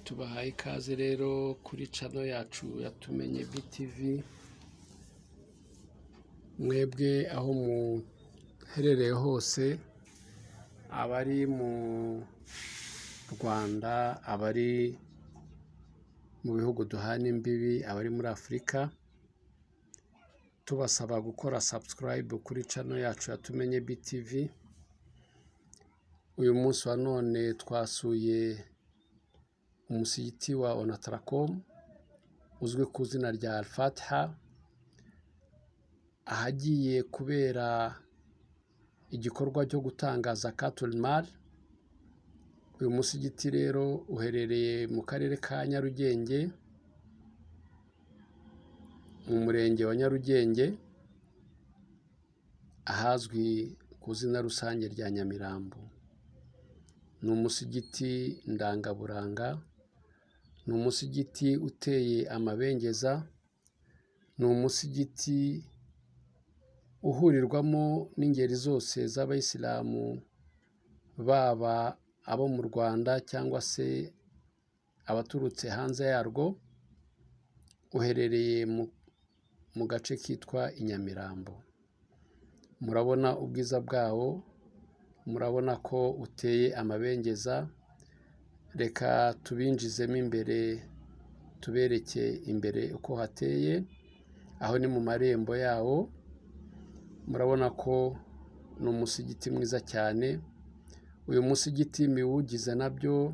Tubahaye ikaze rero kuri channel yacu ya Tumenye BTV, mwebwe aho muherereye hose, abari mu Rwanda, abari mu bihugu duhana imbibi, abari muri Afurika, tubasaba gukora subscribe kuri channel yacu ya Tumenye BTV. Uyu munsi wa none twasuye umusigiti wa Onatracom uzwi ku izina rya Al-Fatiha, ahagiye kubera igikorwa cyo gutanga zakatul mal. Uyu musigiti rero uherereye mu karere ka Nyarugenge, mu murenge wa Nyarugenge, ahazwi ku izina rusange rya Nyamirambo. Ni umusigiti ndangaburanga, ni umusigiti uteye amabengeza, ni umusigiti uhurirwamo n'ingeri zose z'abayisilamu, baba abo mu Rwanda cyangwa se abaturutse hanze yarwo. Uherereye mu gace kitwa i Nyamirambo. Murabona ubwiza bwawo, murabona ko uteye amabengeza. Reka tubinjizemo imbere, tubereke imbere uko hateye. Aho ni mu marembo yawo. Murabona ko ni umusigiti mwiza cyane. Uyu musigiti ibiwugize nabyo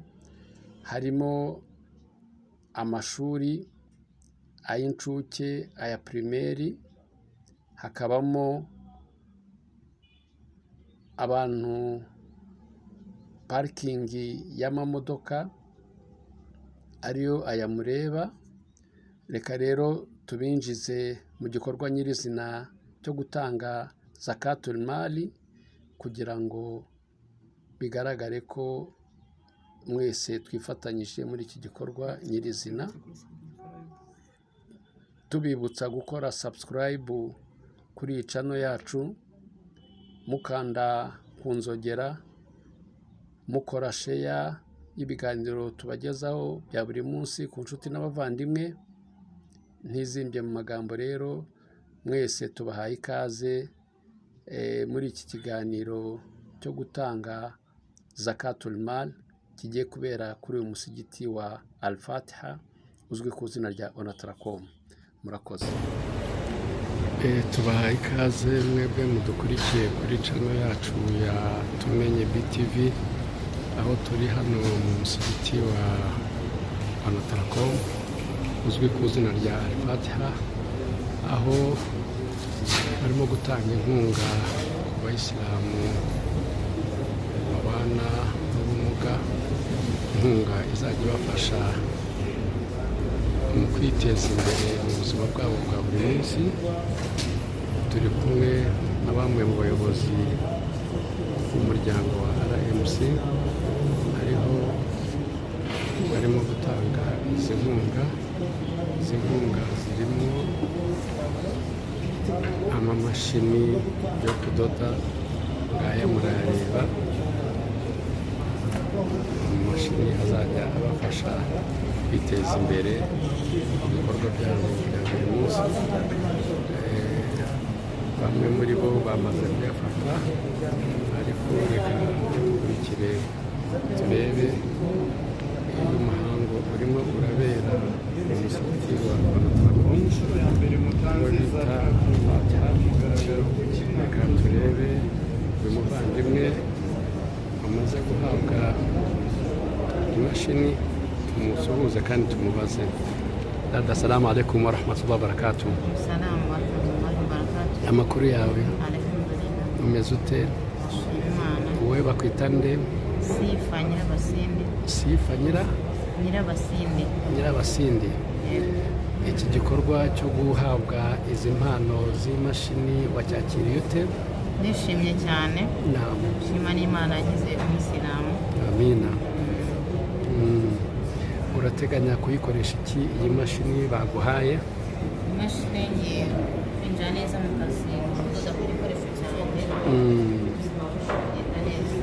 harimo amashuri ay'incuke, aya primary, hakabamo abantu, parikingi y'amamodoka ariyo aya mureba. Reka rero tubinjize mu gikorwa nyirizina cyo gutanga zakatul mali, kugira ngo bigaragare ko mwese twifatanyije muri iki gikorwa nyirizina. Tubibutsa gukora subscribe kuri iyi channel yacu, mukanda ku nzogera, mukora share y'ibiganiro tubagezaho bya buri munsi ku nshuti n'abavandimwe. Ntizimbye mu magambo rero, mwese tubahaye ikaze muri iki kiganiro cyo gutanga zakatul mal kigiye kubera kuri uyu musigiti wa Al-Fatiha uzwi ku izina rya Onatracom. Murakoze. Tubahaye ikaze mwebwe mudukurikiye kuri channel yacu ya Tumenye BTV, aho turi hano mu musigiti wa Onatracom uzwi ku izina rya Al-Fatiha, aho barimo gutanga inkunga ku bayisilamu babana n'ubumuga, inkunga izajya ibafasha mu kwiteza imbere mu buzima bwabo bwa buri munsi. Turi kumwe na bamwe mu bayobozi b'umuryango wa RMC, hariho barimo gutanga izi nkunga. Izi nkunga zirimo amamashini yo kudoda, ngaya murayareba, amamashini azajya abafasha kwiteza imbere mu bikorwa byabo bya buri munsi. Bamwe muri bo bamaze kuyafata, ariko reka dukurikire turebe uyu muhango urimo urabera mu musigiti wa Onatracom, uwo bita Fatiha. Reka turebe uyu muvandimwe wamaze guhabwa imashini, tumusuhuze kandi tumubaze. Dada, salamu alaikum warahmatullahi wabarakatuh. Salamu warahmatullahi wabarakatuh. Amakuru yawe? Alhamdulillah. Umeze ute? Ndashima Imana. Wowe bakwita nde? Sifa Nyirabasindi. Sifa Nyira? Nyirabasindi. Nyirabasindi. Yego. Iki gikorwa cyo guhabwa izi mpano z'imashini wacyakiriye ute? Ndishimye cyane. Naam. Shima n'Imana yagize umuyisilamu. Amina. Urateganya kuyikoresha iki iyi mashini baguhaye? Imashini ngiye kwinjira neza mu kazi, kudoda ku gikoresho cyanjye. Ubuzima burushaho kugenda neza.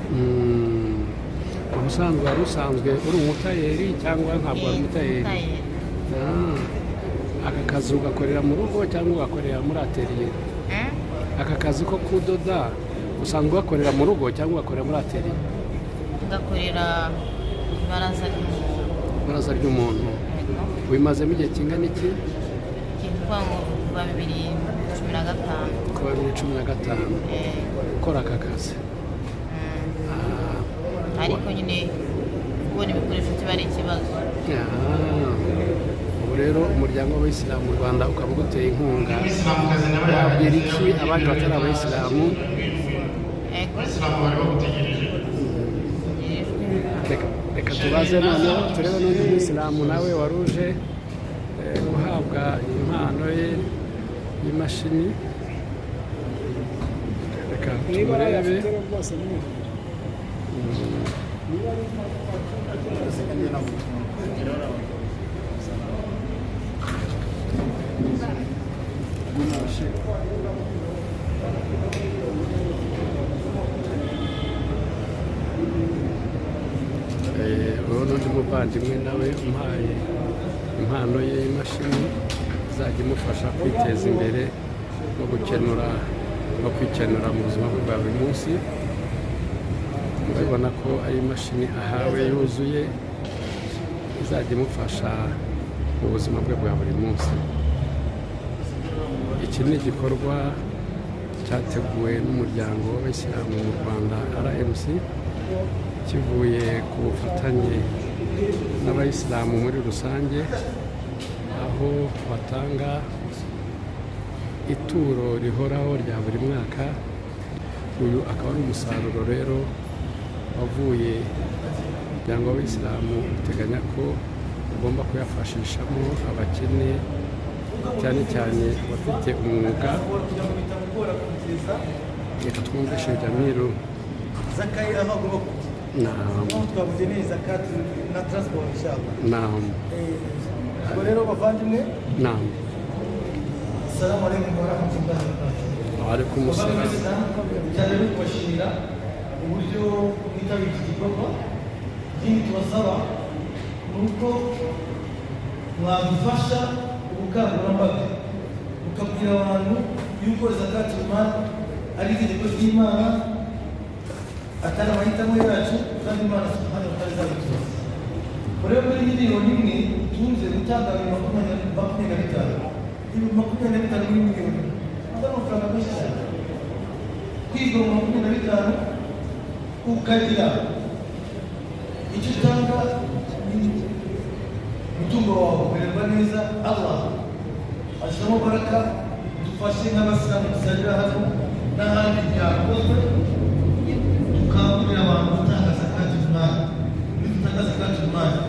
Ubusanzwe wari usanzwe uri umutayeri cyangwa ntabwo wari umutayeri? Umutayeri. Ah, aka kazi ugakorera mu rugo cyangwa ugakorera muri atelier? Mm? Aka kazi ko kudoda usanzwe ugakorera mu rugo cyangwa ugakorera muri atelier? Ngakorera ibaraza ry'umuntu. Ibaraza ry'umuntu. Yego. Wimazemo igihe kingana iki? Ni ukuvuga ngo kuva 2015. Kuva 2015 ukora aka kazi? Mm. Ariko nyine kubona ibikoresho kiba ari ikibazo. Ah, ubu rero umuryango w'abayisilamu mu Rwanda ukaba uguteye inkunga, wabwira iki abandi batari abayisilamu? Yego. Reka tubaze noneho turebe n'undi muyisilamu nawe wari uje guhabwa impano ye y'imashini. Reka tumurebe. Ubu n'undi muvandimwe nawe umpaye impano ye y'imashini izajya imufasha kwiteza imbere no gukenura no kwikenura mu buzima bwe bwa buri munsi. Murabibona ko ari imashini ahawe yuzuye izajya imufasha mu buzima bwe bwa buri munsi. Iki ni igikorwa cyateguwe n'umuryango w'abayisilamu mu Rwanda RMC, kivuye ku bufatanye n'abayisilamu muri rusange, aho batanga ituro rihoraho rya buri mwaka. Uyu akaba ari umusaruro rero wavuye. Umuryango w'abayisilamu uteganya ko ugomba kuyafashishamo abakene, cyane cyane abafite umwuga. Reka twumve Sheikh Jamiru. Zaka ye aho agomba kujya. Naam. Aho twabugeneye zakati na transport inshallah. Naam. Ubwo rero bavandimwe, Naam. assalamu alaikum warahmatullahi wabarakatuh. Waalaikum Bavandimwe, salam. cyane no kubashimira uburyo mwitabiriye iki gikorwa. Ikindi tubasaba ni uko mwadufasha ubukangurambaga, mukabwira abantu yuko zakati mal ari itegeko ry'Imana, atari amahitamo yacu, kandi Imana subhanahu wa ta'ala izabitubaza. Rero muri 1 miliyoni utunze gutanga 25,000, 25,000 muri miliyoni aba amafaranga menshi cyane. Kwiga mu 25 ukagira icyo utanga, ni umutungo wawe umererwa neza, Allah ashyiramo baraka. Dufashe nk'abasilamu dusangira hano n'ahandi byakozwe, dukangurira abantu gutanga zakati mali. Iyo dutanga zakati mali,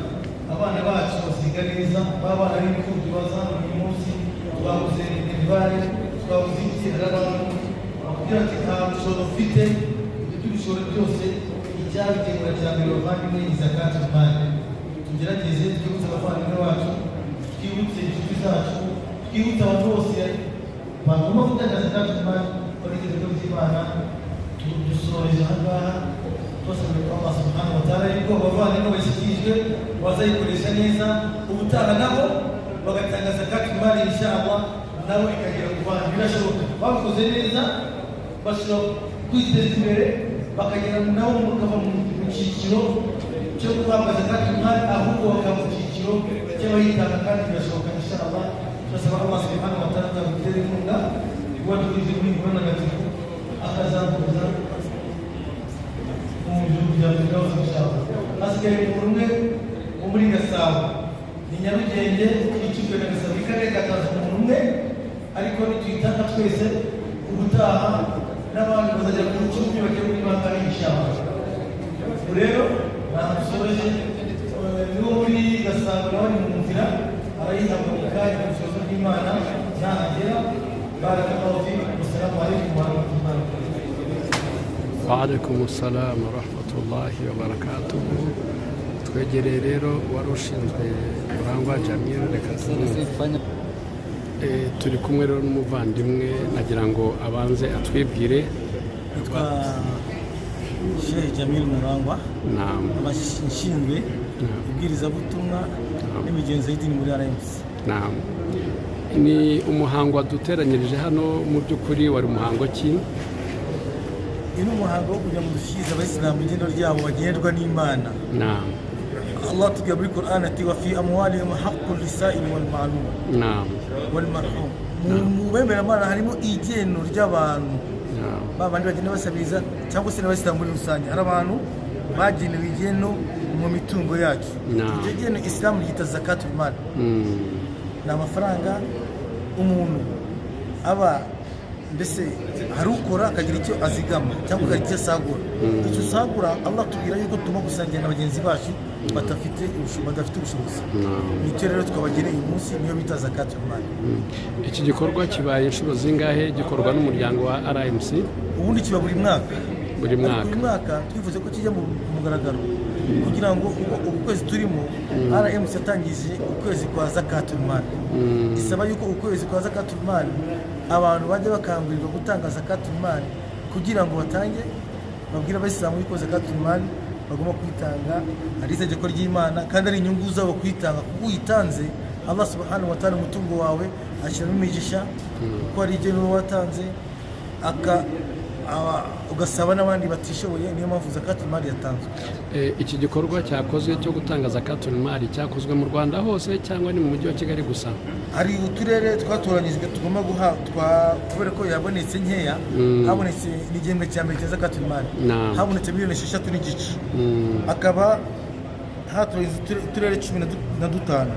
abana bacu basiga neza. Ba bana b'imfubyi baza hano uyu munsi, twabuze imibare, twabuze iki, hari abantu bakubwira ati nta bushobozi ufite. Ibyo by'ibishoro byose icyabikemura cya mbere, bavandimwe, ni zakati mali. Tugerageze twibutse abavandimwe bacu, twibutse inshuti zacu, twibutse abantu bose bagomba gutanga zakati mali ko ari itegeko ry'Imana. Dusoreje aha ngaha tubasabye ko Allah subhanahu wa ta'ala yuko abavandimwe bashyikirijwe bazayikoresha neza, ubutaha nabo bagatanga zakati mali inshallah, nabo ikagera ku bandi. Birashoboka, babikoze neza bashobora kwiteza imbere, bakagera nabo bakava mu cyiciro cyo guhabwa zakati mali, ahubwo bakava mu cyiciro cy'abayitanga, kandi birashoboka inshallah. Turasaba Allah subhanahu wa ta'ala azadutera inkunga kuba tugeze muri iyi ntagatifu, akazakomeza mu ijuru rya Firdausi inshallah. Hasigaye umuntu umwe wo muri Gasabo, ni Nyarugenge, Kicukiro na Gasabo, karere gatanze umuntu umwe, ariko nituyitanga twese ubutaha n'abandi bazagera ku 10 bagere muri bangahe inshallah. Ubu rero ntaho dusoreje. Niwo muri Gasabo nawe ni mu nzira, arayihabwa mu kanya mu bushobozi bw'Imana nahagera. Barakallahu fikum, wassalamu alaikum warahmatullahi wabarakatuh. Waalaikum salam warahmatullahi wabarakatuh. Twegereye rero wari ushinzwe Murangwa Jamil, reka tumwumve. Turi kumwe rero n'umuvandimwe, nagira ngo abanze atwibwire. Nitwa Sheikh Jamil Murangwa, Naam. Nshinzwe ibwirizabutumwa n'imigenzo y'idini muri RMC. Naam. Ni umuhango waduteranyirije hano, mu by'ukuri wari umuhango ki? Uyu ni umuhango wo kugira ngo dushyikirize abayisilamu igeno ryabo bagenerwa n'Imana. Naam. Allah tubwira muri Quran ati: "Wa fi amwalihim haqqu lisaili wal ma'lum Naam. wal marhum." Mu bemeramana harimo igeno ry'abantu, Naam. ba bandi bagenda basabiriza cyangwa se n'abayisilamu muri rusange. Hari abantu bagenewe igeno mu mitungo yacu. Naam. Iryo geno Isilamu ryita zakatul mal. Ni amafaranga umuntu aba, mbese hari ukora akagira icyo azigama cyangwa akagira icyo asagura. Icyo usagura, Allah tubwira yuko tugomba gusangira na bagenzi bacu badafite ubushobozi. Naam. Nicyo rero twabageneye uyu munsi, niyo bita zakatul mal. Iki gikorwa kibaye inshuro zingahe gikorwa n'umuryango wa RMC? Ubundi kiba buri mwaka. Buri Ariko mwaka. uyu mwaka twifuje ko kijya ku mugaragaro kugira ngo, kuko uku kwezi turimo RMC yatangije ukwezi kwa zakatul mal, isaba yuko ukwezi kwa zakatul mal abantu bajya bakangurirwa gutanga zakatul mal, kugira ngo batange, babwire abayisilamu yuko zakatul mal bagomba kuyitanga, ari itegeko ry'Imana kandi ari inyungu zabo kuyitanga, kuko uyitanze Allah subhanahu wa ta'ala umutungo wawe ashyiramo imigisha, kuko ari igeno uba watanze, ugasaba n'abandi batishoboye. Niyo mpamvu zakatul mal yatanzwe. Iki gikorwa cyakozwe cyo gutanga zakatul mali cyakozwe mu Rwanda hose cyangwa ni mu mujyi wa Kigali gusa? Hari uturere twatoranyijwe tugomba guha twa, kubera ko yabonetse nkeya. Habonetse n'igihembwe cya mbere cya zakatul mal, habonetse miliyoni 6.5, akaba hatoranyijwe uturere 15,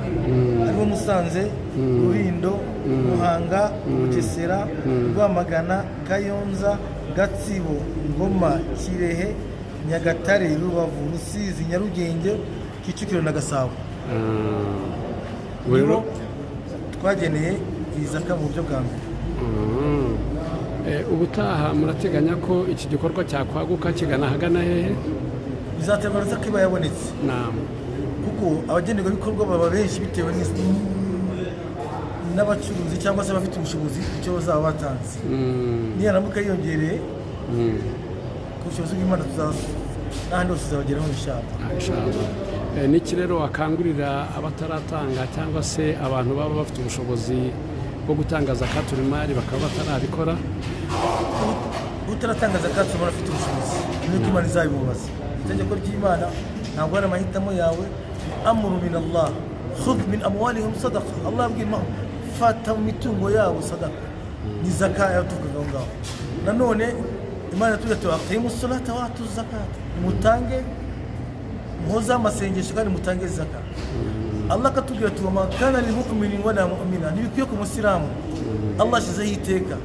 harimo Musanze, Rulindo, Muhanga, Bugesera, Rwamagana, Kayonza, Gatsibo, Ngoma, Kirehe, Nyagatare, Rubavu, Rusizi, Nyarugenge, Kicukiro na Gasabo. Ah. Ubu rero Nibo twageneye iyi zaka mu buryo bwa mbere. Ubutaha murateganya ko iki gikorwa cyakwaguka kigana ahagana hehe? Bizaterwa na zaka iba yabonetse, kuko abagenerwabikorwa baba benshi bitewe n'abacuruzi cyangwa se abafite ubushobozi, icyo bazaba batanze. Niyaramuka yiyongereye, ku bushobozi bw'Imana n'ahandi hose tuzabageraho inshallah. Ah, inshallah. Niki rero wakangurira abataratanga cyangwa se abantu baba bafite ubushobozi bwo gutanga zakatul mali bakaba batarabikora? Utaratanga zakatu ubona afite ubushobozi, nuko Imana izabimubaza. Itegeko ry'Imana ntabwo ari amahitamo yawe, ni amru min Allah: khudh min amwalihim sadaqa. Allah abwira Imana: fata mu mitungo yabo sadaka. Ni zaka yatuvugaga aho ngaho. Nanone Imana yatubwira ati: aqimu salata wa atu zakata, mutange, muhoze amasengesho kandi mutange zaka. Allah akatubwira ati: wama kana lilmuminin wala mumina, ntibikwiye ku musilamu. Allah ashyizeho iteka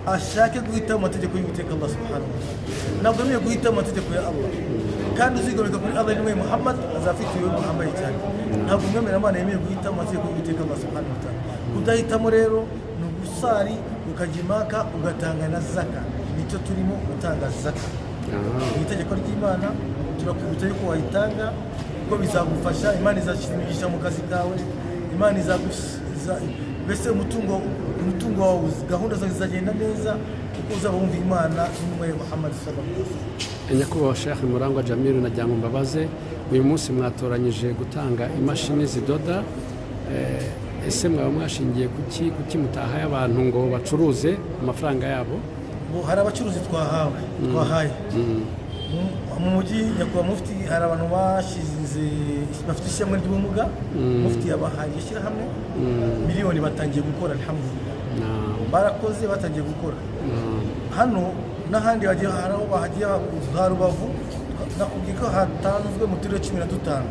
ashake guhitamo amategeko y'Uwiteka Allah subhanahu wa ta'ala. Ntabwo wemerewe guhitamo amategeko ya Allah, kandi uzigomeka kuri Allah n'intumwa Muhammad azafite ubuyobe buhambaye cyane. Ntabwo umwemeramana yemerewe guhitamo amategeko y'Uwiteka Allah subhanahu wa ta'ala. Kudahitamo rero ni ugusari, ukajya impaka, ugatanga na zaka. Nicyo turimo, gutanga zaka mu itegeko ry'Imana. Turakwibutsa yuko wayitanga kuko bizagufasha. Imana izashyira imigisha mu kazi kawe, Imana mbese umutungo wawe, gahunda zawe zizagenda neza kuko uzaba wumva Imana n'intumwa ye Muhammad sallallahu alaihi wasallam. Nyakubahwa Sheikh Murangwa Jamil, nagira ngo mbabaze: uyu munsi mwatoranyije gutanga imashini zidoda, ese mwaba mwashingiye kuki mutahaye abantu ngo bacuruze amafaranga yabo? Ubu hari abacuruzi twahaye mu mujyi. Nyakubahwa Mufti, hari abantu bashize, bafite ishyirahamwe ry'ubumuga. Mufti yabahaye ishyirahamwe miliyoni, batangiye gukora, alhamdulillah. Barakoze, batangiye gukora hano n'ahandi hagiye, hari aho bahagiye ha Rubavu. Nakubwiye ko hatanzwe mu turere 15.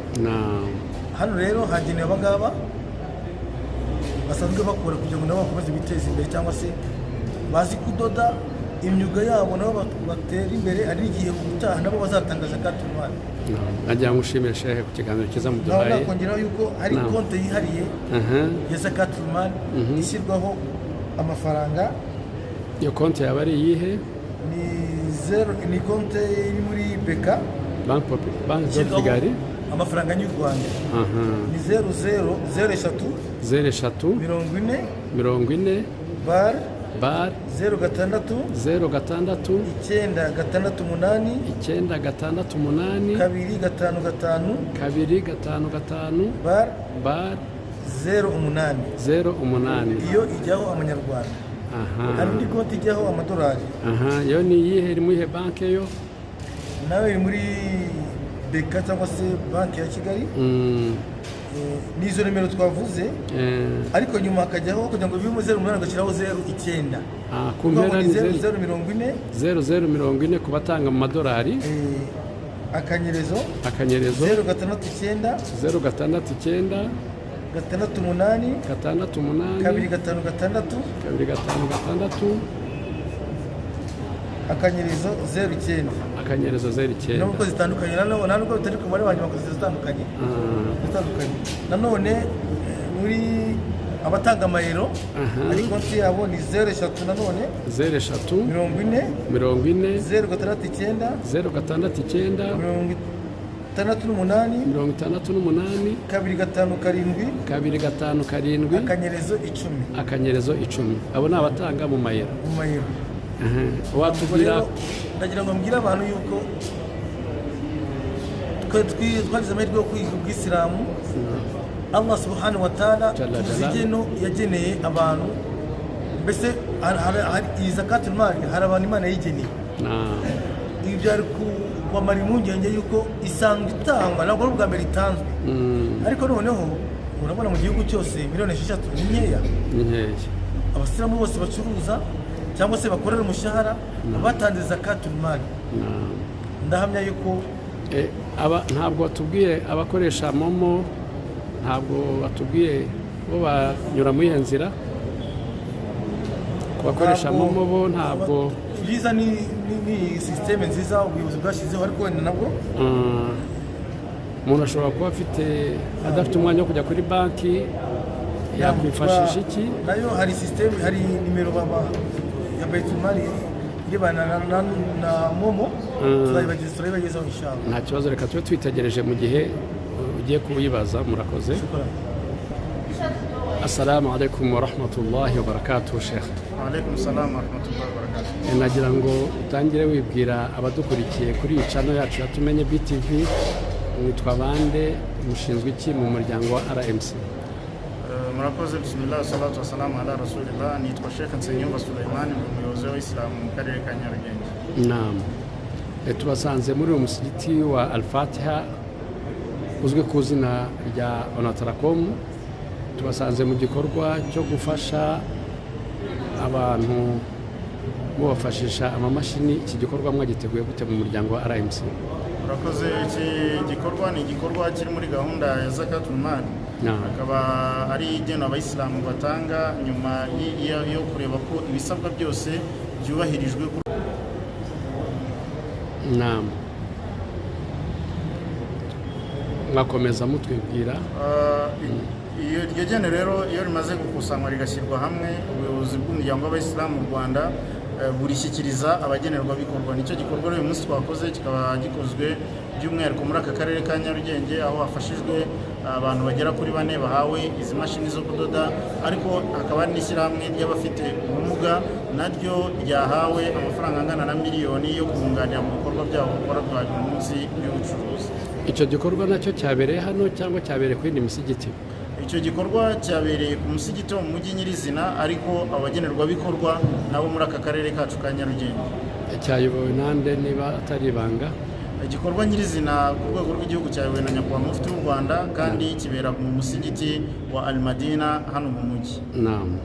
Hano rero hagenewe abangaba basanzwe bakora kugira ngo nabo bakomeze biteze imbere, cyangwa se bazi kudoda, imyuga yabo nabo batere imbere. Hari n'igihe ubutaha nabo bazatanga zakatul mal. Nagira ngo ushimire Shehe ku kiganiro cyiza Naho muduhaye. nakongeraho yuko hari konti yihariye ya zakatul mal ishyirwaho amafaranga. Iyo konti yaba ari iyihe? Ni zero, ni konti iri muri BK. Banki de Ishyirwaho Kigali. amafaranga y'u Rwanda. Ni 0 0 0 3 0 3 40 40 bar Bar. 0 6 06. 968. 968. 255. 255. Bar. Bar. 08. 08. Iyo ijyaho amanyarwanda. Hari indi konti ijyaho amadolari. Aha, yo ni iyihe? Iri muri iyihe banki yo? Nawe iri muri BK cyangwa se Banki ya Kigali. Ni izo nimero twavuze, ariko nyuma hakajyaho kugira ngo bibe 08 ugashyiraho 09. Ah, ku mpera ni zeru zeru. 0 40. 0040 ku batanga mu madolari. Akanyerezo. Akanyerezo. 069. 069. 68. 68. 256. 256. Akanyerezo 09. Akanyerezo 09. Nubwo zitandukanye, nanone nta nubwo bitari ku mubare wa nyuma, kuko zitandukanye. Zitandukanye nanone, muri abatanga amayero, hari konti yabo ni 0 3 nanone. 0 3. 40. 40. 069. 069. 68. 68. 257. 257. Akanyerezo 10. Akanyerezo 10. Abo ni abatanga mu mayero. Mu mayero. Aha. Watubwira. Rero ndagira ngo mbwire abantu yuko twe twagize amahirwe yo kwiga ubwisilamu. Allah subhanahu wa ta'ala Jalla tuzi jalaluhu. igeno yageneye abantu. Mbese iyi zakatul mali hari abantu Imana yigeneye. Ibi byari kubamara impungenge yuko isanzwe itangwa, ntabwo ari ubwa mbere itanzwe. Ariko noneho urabona mu gihugu cyose miliyoni 6 ni nkeya. Ni nkeya. Abasilamu bose bacuruza cyangwa se bakorera umushahara batanze zakatul mali, ndahamya yuko Aba ntabwo batubwiye abakoresha MoMo, ntabwo batubwiye bo banyura muri iyo nzira. Ku bakoresha MoMo bo ntabwo. Ibyiza ni sisiteme nziza ubuyobozi bwashyizeho, ariko wenda nabwo Umuntu ashobora kuba afite adafite umwanya wo kujya kuri banki, yakwifashisha iki? Nayo hari sisiteme, hari nimero baba ya Baitul-Mali irebana na MoMo. Turayibagezaho inshallah. Nta kibazo, reka tube twitegereje mu gihe ugiye kuyibaza. Murakoze. Shukran. Assalamu alaikum warahmatullahi wabarakatuh, Sheikh. Alaikum salam wa rahmatullahi wa barakatuh. Nagira ngo utangire wibwira abadukurikiye kuri iyi channel yacu ya Tumenye BTV. Mwitwa bande? Mushinzwe iki mu muryango wa RMC? Murakoze. Bismillah, salatu wassalamu ala rasulillah. Nitwa Sheikh Nsengiyumva Sulaiman, ndi umuyobozi w'Abayisilamu mu karere ka Nyarugenge. Naam. Tubasanze muri uyu musigiti wa Al-Fatiha uzwi ku izina rya Onatracom. Tubasanze mu gikorwa cyo gufasha abantu mubafashisha amamashini. Iki gikorwa mwagiteguye gute mu muryango wa RMC? Murakoze. Iki gikorwa ni igikorwa kiri muri gahunda ya zakatul mal. Akaba ari igenewe abayisilamu batanga nyuma yo kureba ko ibisabwa byose byubahirijwe. Naam. Mwakomeza mutwibwira. Iyo iryo geno rero iyo rimaze gukusanywa rigashyirwa hamwe, ubuyobozi bw'umuryango w'abayisilamu mu Rwanda burishyikiriza abagenerwabikorwa. Nicyo gikorwa rero uyu munsi twakoze, kikaba gikozwe by'umwihariko muri aka karere ka Nyarugenge, aho hafashijwe abantu bagera kuri bane bahawe izi mashini zo kudoda, ariko hakaba hari n'ishyirahamwe ry'abafite ubumuga naryo ryahawe amafaranga angana na miliyoni yo kubunganira mu bikorwa byabo bakora bya buri munsi by'ubucuruzi. Icyo gikorwa nacyo cyabereye hano cyangwa cyabereye ku yindi misigiti? Icyo gikorwa cyabereye ku musigiti wo mu mujyi nyirizina, ariko abagenerwabikorwa nabo muri aka karere kacu ka Nyarugenge. Cyayobowe nande niba atari ibanga? Igikorwa nyirizina ku rwego rw'igihugu cyayobowe na Nyakubahwa Mufti w'u Rwanda, kandi kibera mu musigiti wa Al-Madina hano mu mujyi. Naam.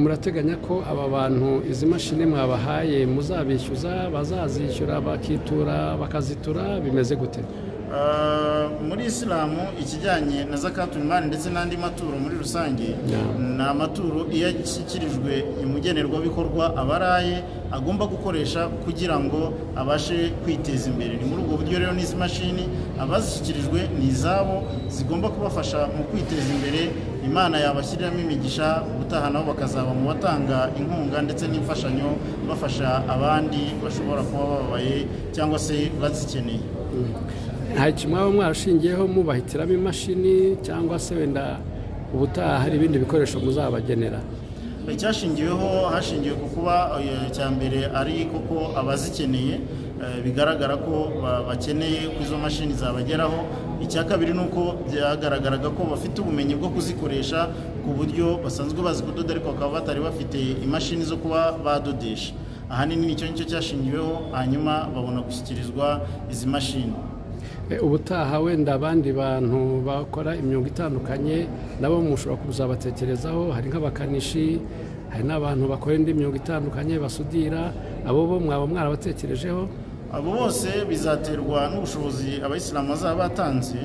Murateganya ko aba bantu izi mashini mwabahaye muzabishyuza, bazazishyura bakitura, bakazitura, bimeze gute? Muri isilamu ikijyanye na zakatul mali ndetse n'andi maturo muri rusange, ni amaturo iyo ashyikirijwe umugenerwabikorwa aba ari aye, agomba gukoresha kugira ngo abashe kwiteza imbere. Ni muri ubwo buryo rero n'izi mashini abazishyikirijwe ni izabo, zigomba kubafasha mu kwiteza imbere. Imana yabashyiriramo imigisha, ubutaha nabo bakazaba mu batanga inkunga ndetse n'imfashanyo, bafasha abandi bashobora kuba bababaye cyangwa se bazikeneye. Nta kimwe mwaba mwarashingiyeho mubahitiramo imashini, cyangwa se wenda ubutaha hari ibindi bikoresho muzabagenera? Icyashingiweho, hashingiwe ku kuba icya mbere ari koko abazikeneye, bigaragara ko bakeneye ko izo mashini zabageraho. Icya kabiri ni uko byagaragaraga ko bafite ubumenyi bwo kuzikoresha, ku buryo basanzwe bazi kudoda ariko bakaba batari bafite imashini zo kuba badodesha. Ahanini nicyo nicyo cyashingiweho, hanyuma babona gushyikirizwa izi mashini. Ubutaha wenda abandi bantu bakora imyuga itandukanye nabo mushobora kuzabatekerezaho. Hari nk'abakanishi, hari n'abantu bakora indi myuga itandukanye basudira, abo bo mwaba mwarabatekerejeho? Abo bose bizaterwa n'ubushobozi abayisilamu bazaba batanze.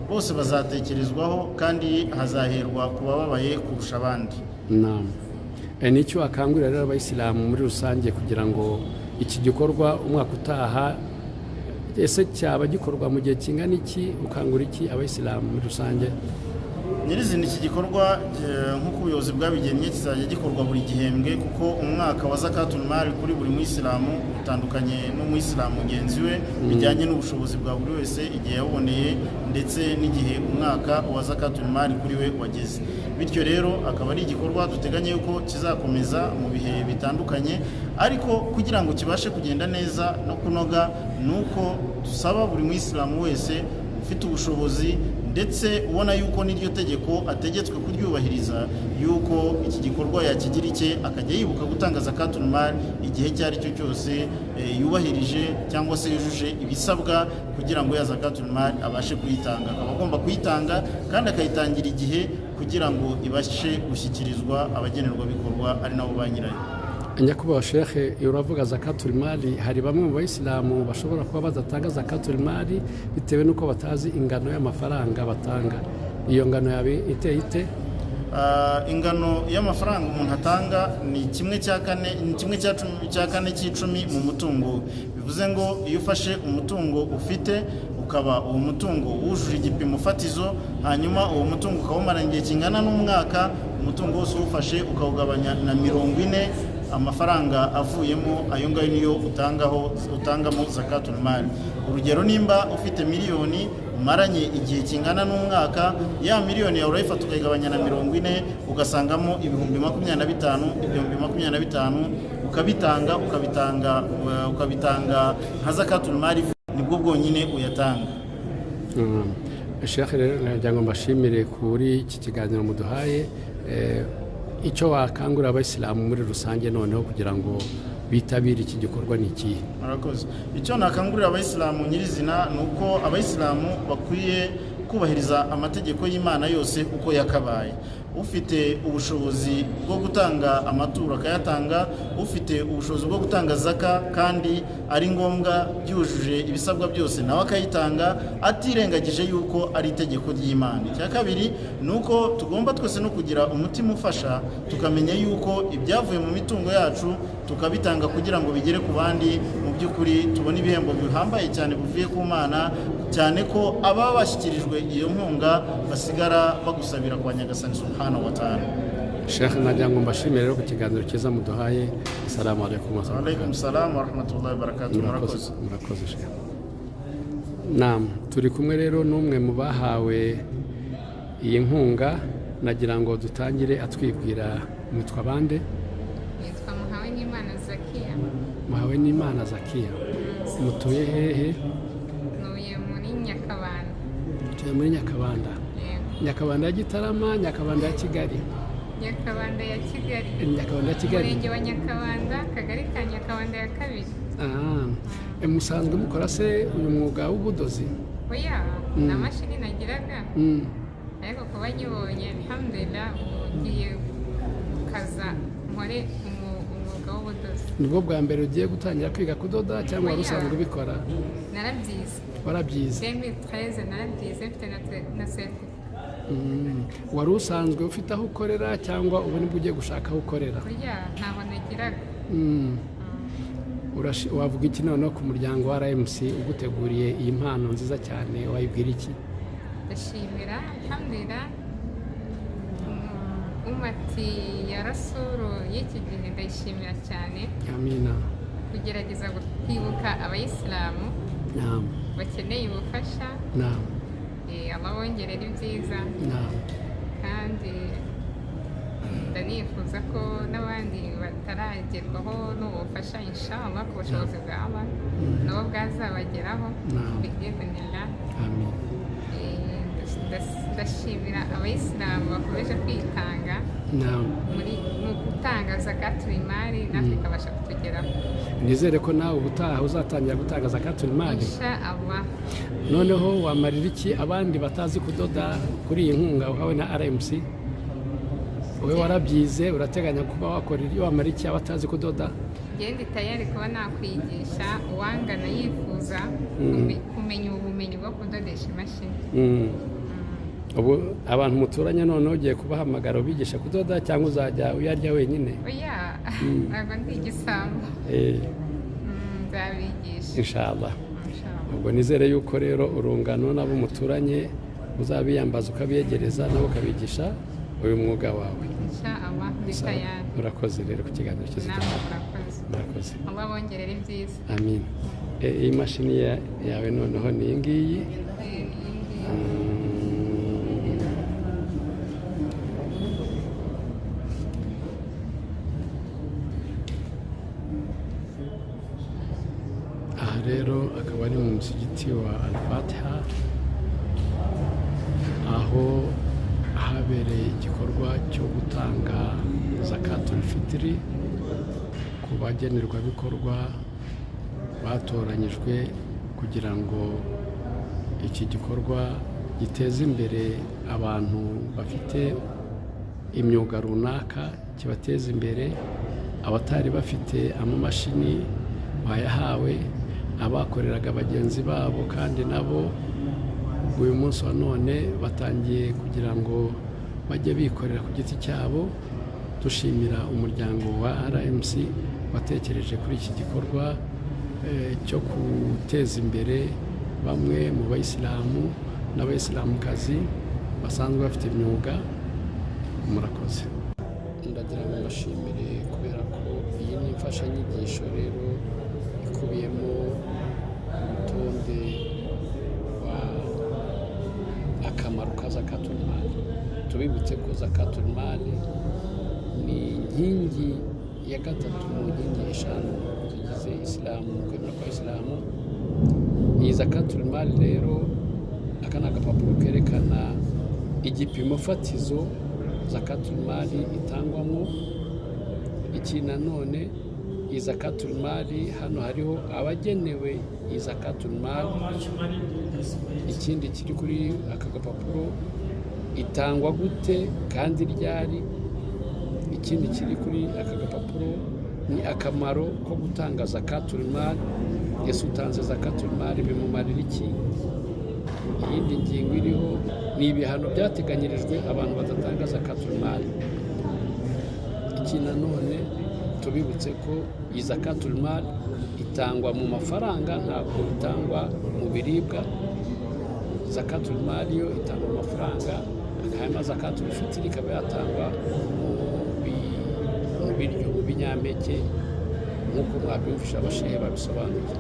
Bose bazatekerezwaho kandi hazaherwa ku bababaye kurusha abandi. Naam. Nicyo akangurira rero abayisilamu muri rusange kugira ngo iki gikorwa umwaka utaha ese cyaba gikorwa mu gihe kingana iki? Ukangura iki abayisilamu muri rusange? Nyirizina iki gikorwa, nk'uko ubuyobozi bwabigennye, kizajya gikorwa buri gihembwe, kuko umwaka wa zakatul mali kuri buri muyisilamu utandukanye n'umuyisilamu mugenzi we, bijyanye n'ubushobozi bwa buri wese, igihe yabuboneye ndetse n'igihe umwaka wa zakatul mali kuri we wageze. Bityo rero akaba ari igikorwa duteganya yuko kizakomeza mu bihe bitandukanye, ariko kugira ngo kibashe kugenda neza no kunoga ni uko dusaba buri muyisilamu wese ufite ubushobozi ndetse ubona yuko n'iryo tegeko ategetswe kuryubahiriza, yuko iki gikorwa yakigira icye, akajya yibuka gutanga zakatul mal igihe icyo ari cyo cyose, yubahirije cyangwa se yujuje ibisabwa kugira ngo ya zakatul mal abashe kuyitanga. Akaba agomba kuyitanga kandi akayitangira igihe kugira ngo ibashe gushyikirizwa abagenerwabikorwa ari nabo ba nyirayo. Nyakubahwa shekhe, uravuga zakatul mali. Hari bamwe mu bayisilamu bashobora kuba badatanga zakatul mali bitewe n'uko batazi ingano y'amafaranga batanga. Iyo ngano yaba iteye ite? Ingano y'amafaranga umuntu atanga ni kimwe cya kane, ni kimwe cya cumi, cya kane cy'icumi mu mutungo we. Bivuze ngo iyo ufashe umutungo ufite, ukaba uwo mutungo wujuje igipimo fatizo, hanyuma uwo mutungo ukaba umaranye igihe kingana n'umwaka, umutungo wose uwufashe ukawugabanya na 40, amafaranga avuyemo ayo ngayo niyo utangamo zakatul mali. Urugero, nimba ufite miliyoni umaranye igihe kingana n'umwaka, ya miliyoni yawe urayifata ukayigabanya na 40, ugasangamo 25,000. 25,000 ukabitanga nka zakatul mali, nibwo bwonyine uyatanga. Sheikh, rero nagira ngo mbashimire kuri iki kiganiro muduhaye. Icyo wakangurira abayisilamu muri rusange noneho kugira ngo bitabire iki gikorwa ni ikihe? Murakoze. Icyo nakangurira abayisilamu nyirizina ni uko abayisilamu bakwiye kubahiriza amategeko y'Imana yose uko yakabaye. Ufite ubushobozi bwo gutanga amaturo akayatanga, ufite ubushobozi bwo gutanga zaka kandi ari ngombwa byujuje ibisabwa byose nawe akayitanga, atirengagije yuko ari itegeko ry'Imana. Icya kabiri ni uko tugomba twese no kugira umutima ufasha, tukamenya yuko ibyavuye mu mitungo yacu tukabitanga kugira ngo bigere ku bandi, mu by'ukuri tubone ibihembo bihambaye cyane bivuye ku Mana, cyane ko ababa bashyikirijwe iyo nkunga basigara bagusabira kwa Nyagasani subhanahu wa ta'ala. Sheikh, nagira ngo mbashimire rero ku kiganiro cyiza muduhaye. Assalamu alaikum wa rahmatullahi. Alaikum salam wa rahmatullahi wa barakatuh. Murakoze. Murakoze Sheikh. Naam, turi kumwe rero n'umwe mu bahawe iyi nkunga. Nagira ngo dutangire atwibwira. Mwitwa bande? Nitwa Muhawenimana Zakiya. Muhawenimana Zakiya, mutuye hehe? Ntuye muri Nyakabanda. Mutuye muri Nyakabanda? Yego. Nyakabanda ya Gitarama, Nyakabanda ya Kigali? Nyakabanda ya Kigali. Nyakabanda ya Kigali. Umurenge wa Nyakabanda, akagari ka Nyakabanda ya kabiri. Musanzwe mukora se uyu mwuga w'ubudozi? Oya, nta mashini nagiraga, ariko kuba nyibonye, alhamdulillah, ubu ngiye gukaza nkore umwuga w'ubudozi. Nibwo bwa mbere ugiye gutangira kwiga kudoda cyangwa wari Oya. usanzwe ubikora? Narabyize. Warabyize? 2013 narabyize, mfite na certificat. Wari usanzwe ufite aho ukorera cyangwa ubu nibwo ugiye gushaka aho ukorera? Oya, ntaho nagiraga. Wavuga iki noneho ku muryango wa RMC uguteguriye iyi mpano nziza cyane, wayibwira iki? Ndashimira, alhamdulillah, umati ya Rasulu y'iki gihe ndayishimira cyane. Amina. Kugerageza kwibuka abayisilamu bakeneye ubufasha. Allah bongerera ibyiza. Kandi Ndanifuza ko n'abandi bataragerwaho n'ubufasha, inshallah, ku bushobozi bwa Allah nabo bwazabageraho, biiznillah. Amin. Ndashimira abayisilamu bakomeje kwitanga muri mu gutanga zakatul mali, natwe ikabasha kutugeraho. Nizere ko nawe ubutaha uzatangira gutanga zakatul mali. Insha Allah. Noneho wamarira iki abandi batazi kudoda kuri iyi nkunga uhawe na RMC? Wowe warabyize, urateganya kuba wakora ibyo, wamara iki abatazi kudoda? Njye ndi tayari kuba nakwigisha uwangana yifuza kumenya ubumenyi bwo kudodesha imashini. Ubu abantu muturanye noneho ugiye kubahamagara ubigisha kudoda, cyangwa uzajya uyarya wenyine? Oya, ntabwo ndi igisambo. Nzabigisha. Inshallah. Inshallah. Ubwo nizere yuko rero urungano n'abo muturanye uzabiyambaza, ukabiyegereza, nabo ukabigisha uyu mwuga wawe. Insha Allah, ndi tayari. Murakoze rero ku kiganiro cyiza. Namwe murakoze. Murakoze. Allah bongerere ibyiza. Amin. Iyi mashini yawe noneho ni iyi ngiyi. Iyi ngiyi. Aha rero akaba ari mu musigiti wa Al-Fatiha, aho habereye igikorwa cyo gutanga zakatul fitiri ku bagenerwabikorwa batoranyijwe kugira ngo iki gikorwa giteze imbere abantu bafite imyuga runaka, kibateze imbere. Abatari bafite amamashini bayahawe, abakoreraga bagenzi babo kandi nabo uyu munsi wa none batangiye kugira ngo bajye bikorera ku giti cyabo. Dushimira umuryango wa RMC watekereje kuri iki gikorwa cyo guteza imbere bamwe mu bayisilamu n'abayisilamukazi basanzwe bafite imyuga. Murakoze. Ndagira ngo mbashimire kubera ko iyi ni imfashanyigisho rero ikubiyemo urutonde wa akamaro ka zakatul mali. Tubibutse ko zakatul mali ni inkingi ya gatatu mu nkingi eshanu zigize isilamu, mu kwemera kwa isilamu. Iyi zakatul mali rero, aka ni agapapuro kerekana igipimo fatizo zakatul mali itangwamo. Iki nanone, iyi zakatul mali, hano hariho abagenewe iyi zakatul mali. Ikindi kiri kuri aka gapapuro, itangwa gute kandi ryari. Ikindi kiri kuri aka gapapuro ni akamaro ko gutanga zakatul mali. Ese utanze zakatul mali bimumarira iki? Iyindi ngingo iriho ni ibihano byateganyirijwe abantu badatanga zakatul mali. Iki nanone tubibutse ko iyi zakatul mali itangwa mu mafaranga, ntabwo itangwa mu biribwa. Zakatul mali yo itangwa mu mafaranga, hanyuma zakatul fitiri ikaba yatangwa mu biryo, mu binyampeke, nk'uko mwabyumvisha abashehe babisobanuye.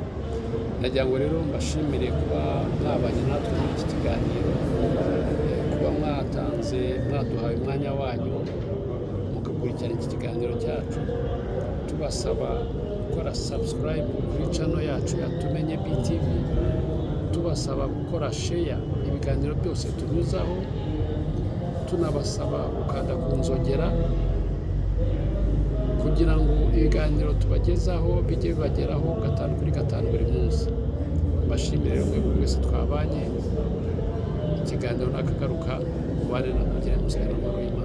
Nagira ngo rero mbashimire kuba mwabanye natwe muri iki kiganiro, kuba mwatanze, mwaduhaye umwanya wanyu mugakurikirana iki kiganiro cyacu. Tubasaba gukora subscribe kuri channel yacu ya Tumenye BTV, tubasaba gukora share ibiganiro byose tunyuzaho, tunabasaba gukanda ku nzogera kugira ngo ibiganiro tubagezaho bijye bibageraho 5 kuri 5 buri munsi. Mbashimire rero mwebwe mwese twabanye ikiganiro, nakagaruka, mubane na mugire musigane amahoro y'Imana.